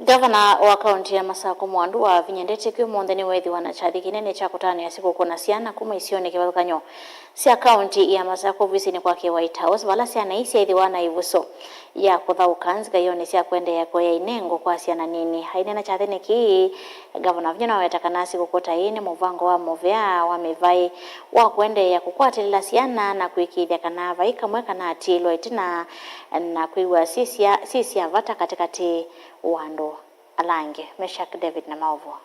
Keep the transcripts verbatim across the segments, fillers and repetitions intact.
Ngavana wa kaunti ya Masakũ Mwandu Wavinya Ndeti kwĩ ũmũnthĩ nĩweethĩwa na kyathĩ kĩnene kya kũtanĩa sikũkũ na syana kuma isionĩ kĩvathũkany'o sya kaunti ya Masakũ ovisinĩ kwake White House, vala syana ii syaĩthĩwa na ĩvuso ya kũthaũka nzikaĩonĩ sya kũendeea kũea inengo kwa syana nini. Aineena kyathĩnĩ kĩĩ, Ngavana Wavinya nĩwaweta kana sikũkũ ta ii nĩ mũvango wa mũvea wa mĩvaĩ wa kũendeea kũkwatĩlĩla syana na kũĩkĩĩthya kana vai kamwe kanatiĩlwa ĩtina na kwĩw'a syĩ sya, syĩ sya vata katĩkatĩ wa andũ ala angĩ. Meshack David na maũvoo.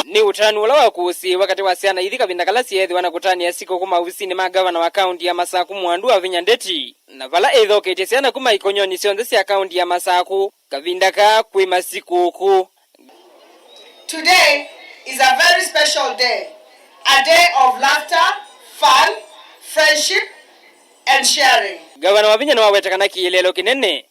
Nĩ ũtanu ũla wa kũsĩĩwa katĩ wa syana ithi kavinda kala syeethĩwa na kũtanĩa sikũkũ maovisinĩ ma ngavana wa kaunti ya Masakũ Mwandu Wavinya Ndeti, na vala ĩthoketye syana kuma ikonyonĩ syonthe sya kaunti ya Masakũ kavinda kaa kwĩ masikũkũ. Today is a very special day, a day of laughter, fun, friendship, and sharing. Ngavana Wavinya nĩwaweta kana kĩeleelo kĩnene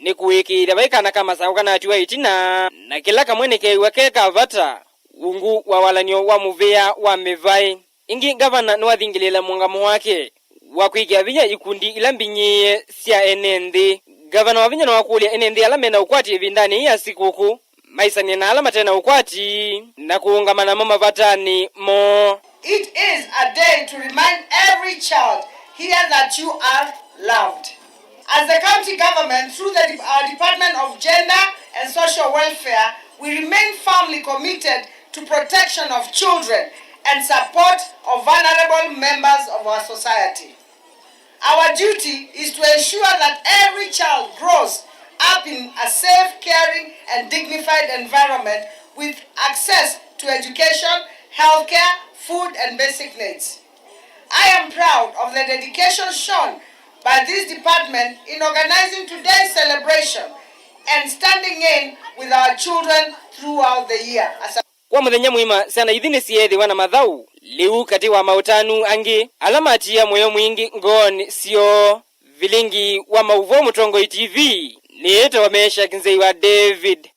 nĩ kũĩkĩĩthya vai kana ka Masakũ kanatiwa ĩtina, na kĩla kamwe nĩkeew'a ke ka vata ungu wa walany'o wa mũvea wa mĩvaĩ. Ĩngĩ, ngavana nĩwathingĩlĩĩla mũũngamo wake wa kwĩkĩa vinya ikundi ila mbinyĩĩe sya ene nthĩ. Ngavana Wavinya nĩwakũlya ene nthĩ ala mena ũkwati ĩvindanĩ yĩĩ ya sikũkũ maisany'e na ala mate na ũkwati na kũũngama namo mavatanĩ moo. It is a day to remind every child here that you are loved. As the county government, through the de-, our Department of Gender and Social Welfare, we remain firmly committed to protection of children and support of vulnerable members of our society. Our duty is to ensure that every child grows up in a safe, caring, and dignified environment with access to education, healthcare, food, and basic needs. I am proud of the dedication shown by this department in organizing today's celebration and standing in with our children throughout the year. As a Kwa mũthenya mũima, syana ithi nĩsyeethĩwa na mathaũ, lĩu katĩ wa maũtanu angĩ ala matiĩa mũyo mwingĩ ngoonĩ syoo. Vilingi wa maũvoo Mũtongoi T V, nĩĩtawa Meshack Nzei wa David.